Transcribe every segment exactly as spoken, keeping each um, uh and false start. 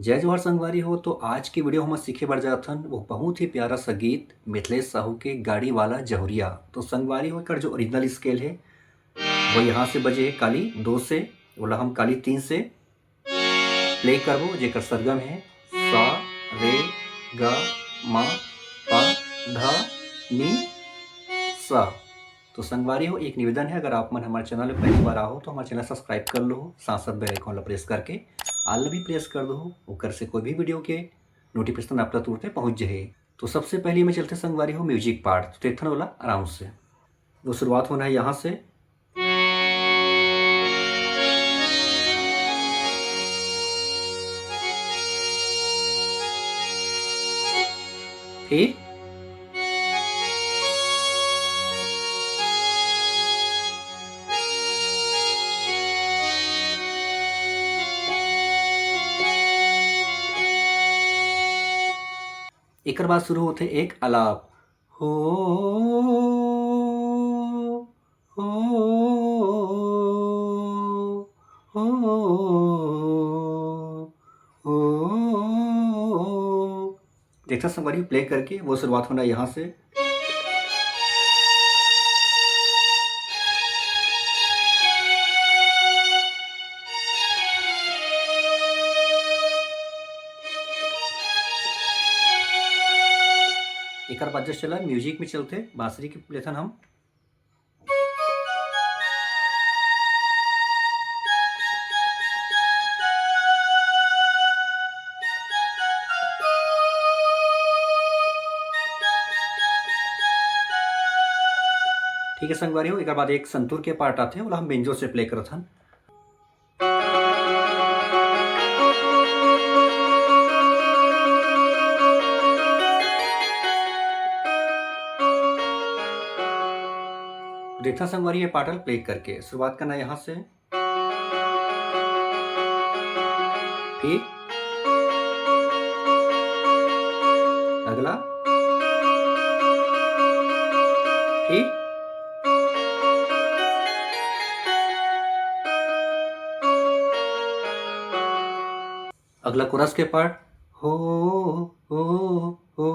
जय जोहार संगवारी हो। तो आज के वीडियो हमन सीखे बर जाथन वो बहुत ही प्यारा सा गीत मिथिलेश साहू के गाड़ी वाला जहुरिया। तो संगवारी हो, एकर जो ओरिजिनल स्केल हे वो यहाँ से बजे हे काली दो से, ओला हम काली तीन से प्ले करबो, जेकर सरगम हे सा, रे, ग, म, प, ध, नि, सा। तो संगवारी हो, एक निवेदन है, अगर आप मन हमारे चैनल पे पहली बार आओ तो हमारे चैनल सब्सक्राइब कर लो, साथ साथ बेल आइकन ला प्रेस करके ऑल भी प्रेस कर दो, ओकर से कोई भी वीडियो के नोटिफिकेशन आप तक तुरंते पहुंच जाए। तो सबसे पहले मैं चलते संगवारी हो म्यूजिक पार्ट, तो देखथन ओला आराम से। वो शुरुआत होना है यहाँ से। फिर एकर बाद शुरू होथे एक अलाप, हो, हो, हो, हो। देखा संगवारी, प्ले करके वो शुरुआत होना यहाँ से। एकर बाद जस्ट चला म्यूजिक में चलते, बांसुरी के लेथन हम। ठीक है संगवारी हो, एकर बाद एक संतूर के पार्ट आथे, ओला हम बेंजो से प्ले करत हन। देखा संगवारी, ये पार्ट ल प्ले करके शुरुआत करना यहाँ से। फिर अगला, फिर अगला कोरस के पार्ट, हो, हो, हो, हो,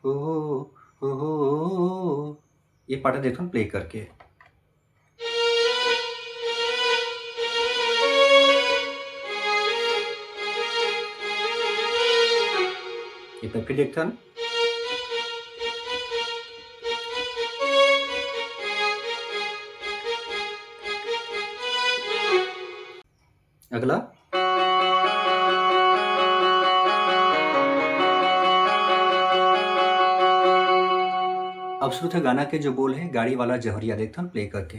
हो, हो, हो। ये पार्ट देखथन प्ले करके। एक बार फिर देखथन। अगला। अब शुरू थे गाना के जो बोल है, गाड़ी वाला जहरिया, देखथन प्ले करके।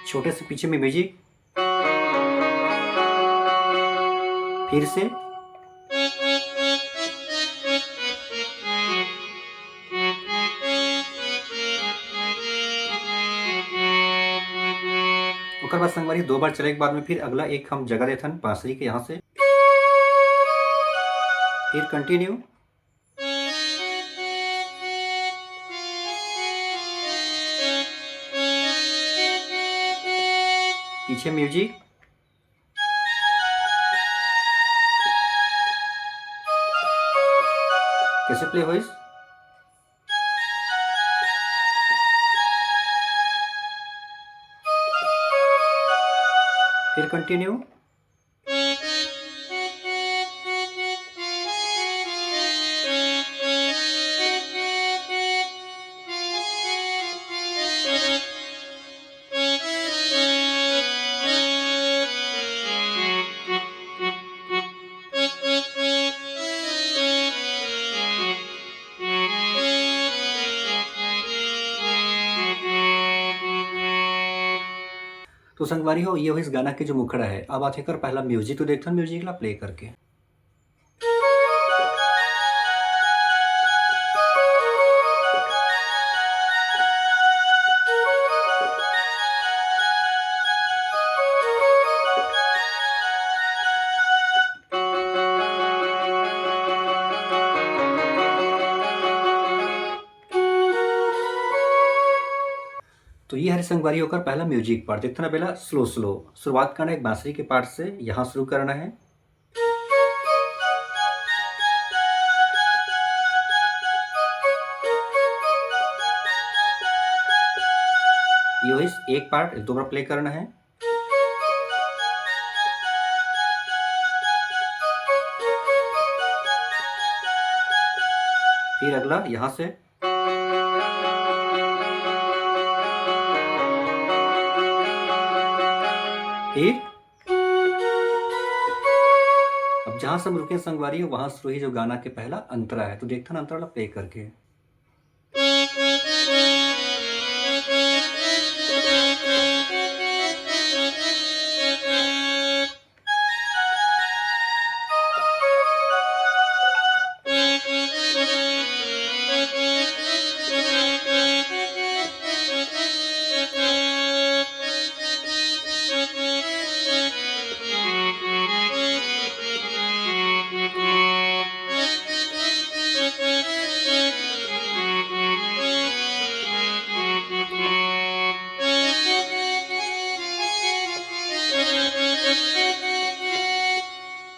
छोटे से पीछे में म्यूजिक, फिर से। ओकर बाद संगवारी, दो बार चले के बाद में फिर अगला एक हम जगह देथन बांसुरी के यहाँ से, फिर कंटिन्यू। पीछे म्यूजिक कैसे प्ले होइस, फिर कंटिन्यू। तो संगवारी हो, ये होइस गाना के जो मुखड़ा है। अब आथे एकर पहला म्यूजिक, तो देखथन म्यूजिक ला प्ले करके। तो ये हरे संगवारी ओकर पहला म्यूजिक पार्ट। देखथन बेला स्लो स्लो शुरुआत करना है एक बांसुरी के पार्ट से, यहाँ शुरू करना है। ये वही एक पार्ट दो बार प्ले करना है। फिर अगला यहाँ से, फिर अब जहाँ से हम रुके संगवारी, वहाँ से ही जो गाना के पहला अंतरा है, तो देखथन अंतरा ला प्ले करके।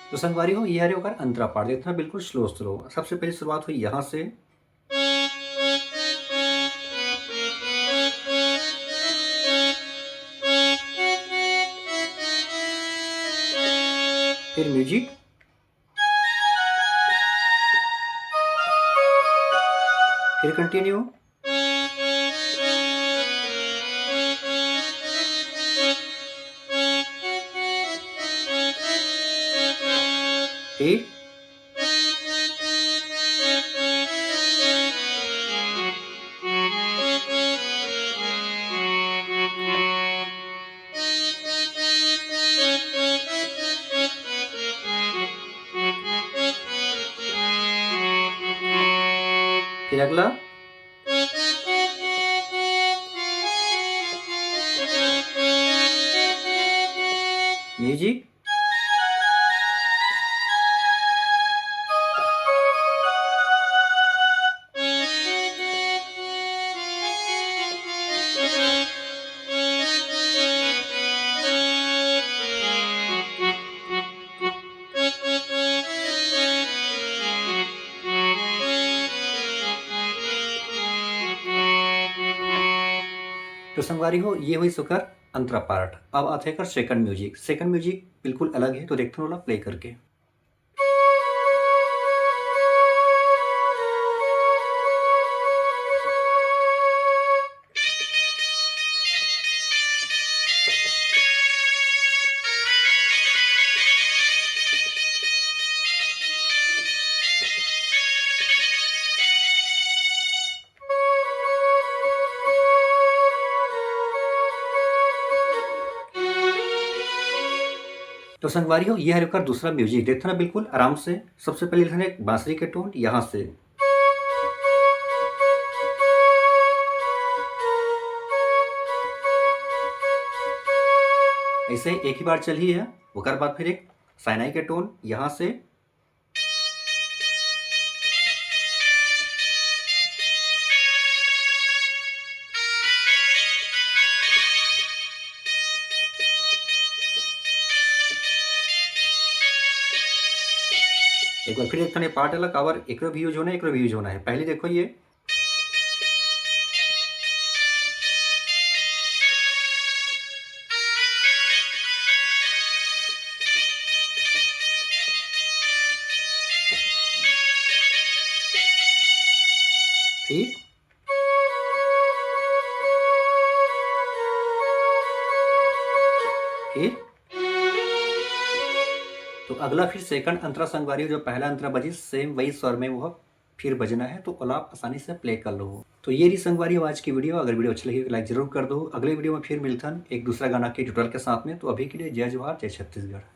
तो संगवारी हो, ये हरे ओकर अंतरा पार्ट। देखना बिल्कुल स्लो स्लो। सबसे पहले शुरुआत हुई यहाँ से, फिर म्यूजिक, फिर कंटिन्यू, फिर फिर अगला म्यूजिक। तो संगवारी हो, ये हुई सुकर अंतरा पार्ट। अब आथे एकर सेकंड म्यूजिक। सेकंड म्यूजिक बिल्कुल अलग है, तो देखते हैं ओला प्ले करके। तो संगवारी हो, ये हरे ओकर दूसरा म्यूजिक। देखथन ना बिल्कुल आराम से। सबसे पहले लेथन एक बांसुरी के टोन यहाँ से, ऐसे एक ही बार चलही है। ओकर बाद फिर एक शहनाई के टोन यहाँ से, एक बार फिर देखथन ये पार्ट ला, काबर एकरो भी यूज होना है, एकरो भी यूज होना है। पहले देखो ये, फिर, फिर तो अगला फिर सेकंड अंतरा संगवारी, जो पहला अंतरा बजी, सेम वही स्वर में वो फिर बजना है, तो ओला आप आसानी से प्ले कर लो। तो ये रही संगवारी हो आज की वीडियो। अगर वीडियो अच्छी लगी तो लाइक जरूर कर दो। अगले वीडियो में फिर मिलथन एक दूसरा गाना के ट्यूटोरियल के साथ में। तो अभी के लिए जय जोहार, जय छत्तीसगढ़।